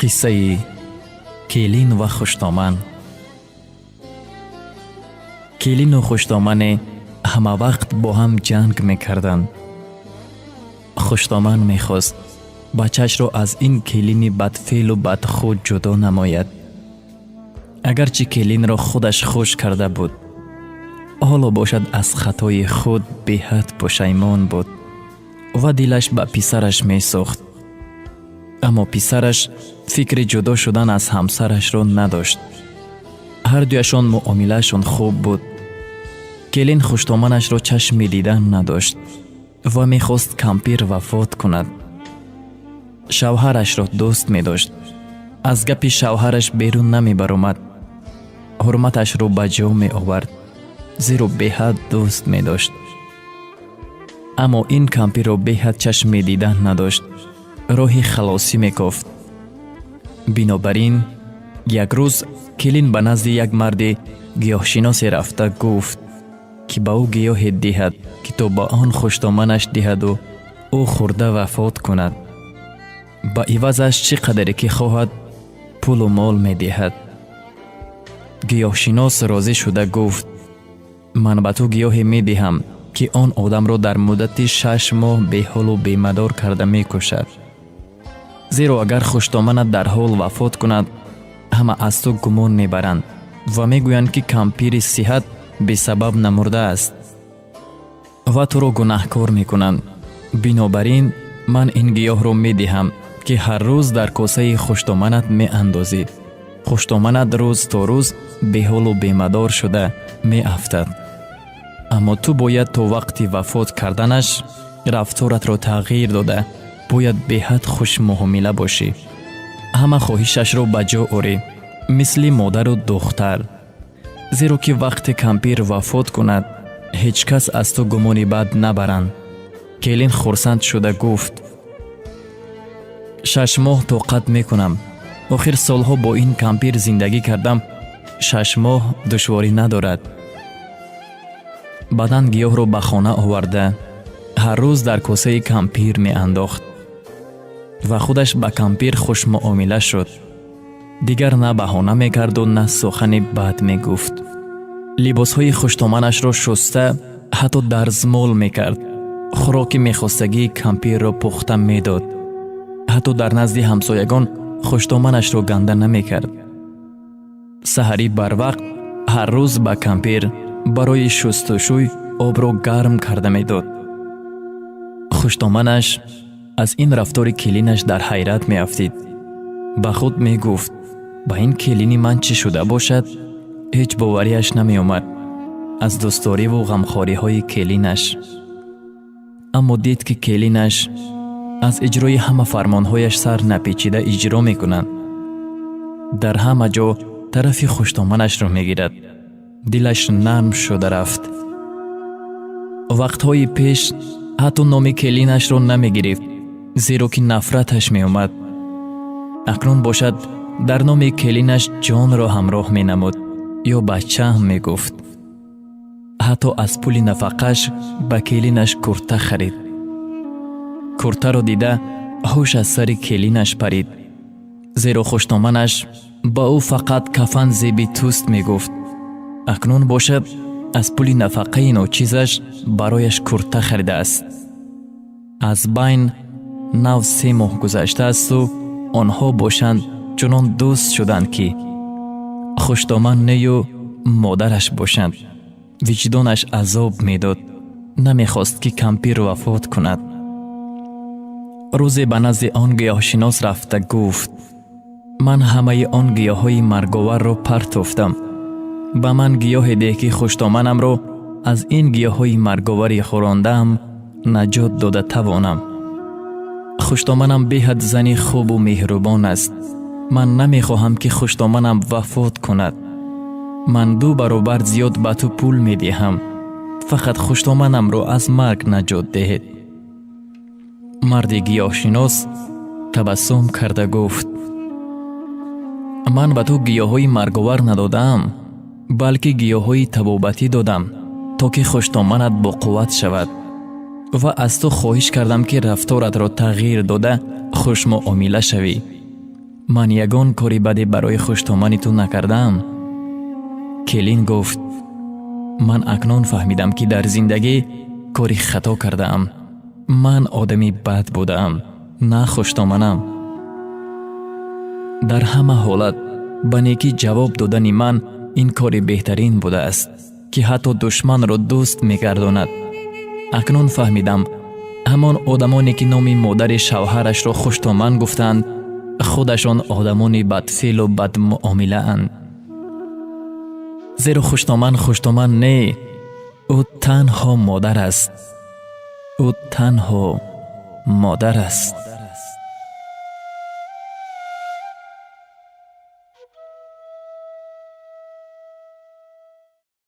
Қиссаи келин ва хуштоман. Келину хуштомане ҳамавақт бо ҳам ҷанг мекарданд. Хуштоман мехост бачаашро аз ин келини бадфеълу бадхӯ ҷудо намояд. Агарчи келинро худаш хуш карда буд, ҳоло бошад, аз хатои худ беҳад пушаймон буд ва дилаш ба писараш месӯхт. Аммо писараш фикри ҷудо шудан аз ҳамсарашро надошт. Ҳардуяшон муомилаашон хуб буд. Келин хуштоманашро чашми дидан надошт ва мехост кампир вафот кунад. Шавҳарашро дӯст медошт, аз гапи шавҳараш берун намебаромад, ҳурматашро ба ҷо меовард, зеро беҳад дӯст медошт. Аммо ин кампирро беҳад чашми дидан надошт, роҳи халосӣ мекофт. Бинобар ин як рӯз келин ба назди як марди гиёҳшиносе рафта гуфт, ки ба ӯ гиёҳе диҳад, ки то ба он хуштоманаш диҳаду ӯ хӯрда вафот кунад. Ба ивазаш чӣ қадаре ки хоҳад, пулу мол медиҳад. Гиёҳшинос розӣ шуда гуфт: «Ман ба ту гиёҳе медиҳам, ки он одамро дар муддати 6 моҳ беҳолу бемадор карда мекушад. Зеро агар хуштоманат дар ҳол вафот кунад, ҳама аз ту гумон мебаранд ва мегӯянд, ки кампири сиҳат бесабаб намурдааст ва туро гунаҳкор мекунанд. Бинобар ин ман ин гиёҳро медиҳам, ки ҳар рӯз дар косаи хуштоманат меандозӣ. Хуштоманат рӯз то рӯз беҳолу бемадор шуда меафтад. Аммо ту бояд то вақти вафот карданаш рафторатро тағйир дода, бояд беҳад хушмуомила бошӣ, ҳама хоҳишашро ба ҷо орӣ, мисли модару духтар. Зеро ки вақте кампир вафот кунад, ҳеҷ кас аз ту гумони бад набаранд». Келин хурсанд шуда гуфт: «6 моҳ тоқат мекунам. Охир солҳо бо ин кампир зиндагӣ кардам, 6 моҳ душворӣ надорад». Баъдан гиёҳро ба хона оварда, ҳар рӯз дар косаи кампир меандохт ва худаш ба кампир хушмуомила шуд. Дигар на баҳона мекарду, на сухани бад мегуфт. Либосҳои хуштоманашро шуста, ҳатто дарзмол мекард, хӯроки мехостагии кампирро пухта медод. Ҳатто дар назди ҳамсоягон хуштоманашро ганда намекард. Саҳарӣ барвақт ҳар рӯз ба кампир барои шустушӯй обро гарм карда медод. Хуштоманаш аз ин рафтори келинаш дар ҳайрат меафтид. Ба худ мегуфт: «Ба ин келини ман чӣ шуда бошад?» Ҳеҷ боварияш намеомад аз дӯстдориву ғамхориҳои келинаш. Аммо дид, ки келинаш аз иҷрои ҳама фармонҳояш сар напечида иҷро мекунад, дар ҳама ҷо тарафи хуштоманашро мегирад. Дилаш нарм шуда рафт. Вақтҳои пеш ҳатто номи келинашро намегирифт, зеро ки нафраташ меомад. Акнун бошад, дар номи келинаш ҷонро ҳамроҳ менамуд ё бачаам мегуфт. Ҳатто аз пули нафақаш ба келинаш курта харид. Куртаро дида, ҳуш аз сари келинаш парид, зеро хуштоманаш ба ӯ фақат «кафан зеби туст» мегуфт. Акнун бошад, аз пули нафақаи ночизаш барояш курта харидааст. Аз байн нав 3 моҳ гузаштаасту онҳо бошанд, чунон дӯст шуданд, ки хуштоман нею модараш бошанд. Виҷдонаш азоб медод, намехост, ки кампир вафот кунад. Рӯзе ба назди он гиёҳшинос рафта гуфт: «Ман ҳамаи он гиёҳҳои марговарро партофтам. Ба ман гиёҳе деҳ, ки хуштоманамро аз ин гиёҳҳои марговари хӯрондаам наҷот дода тавонам. Хуштоманам беҳад зани хубу меҳрубон аст. Ман намехоҳам, ки хуштоманам вафот кунад. Ман ду баробар зиёд ба ту пул медиҳам, фақат хуштоманамро аз марг наҷот диҳед». Марди гиёҳшинос табассум карда гуфт: «Ман ба ту гиёҳҳои марговар надодаам, балки гиёҳҳои табобатӣ додам, то ки хуштоманат боқувват шавад, ва аз ту хоҳиш кардам, ки рафторатро тағйир дода, хушмуомила шавӣ. Ман ягон кори баде барои хуштомани ту накардаам. Келин гуфт: «Ман акнун фаҳмидам, ки дар зиндагӣ кори хато кардаам. Ман одами бад будаам, на хуштоманам. Дар ҳама ҳолат ба некӣ ҷавоб додани ман ин кори беҳтарин будааст, ки ҳатто душманро дӯст мегардонад. Акнун фаҳмидам, ҳамон одамоне, ки номи модари шавҳарашро хуштоман гуфтанд, худашон одамони бадфеълу бадмуомилаанд, зеро хуштоман хуштоман не, ӯ танҳо модар аст, ӯ танҳо модар аст».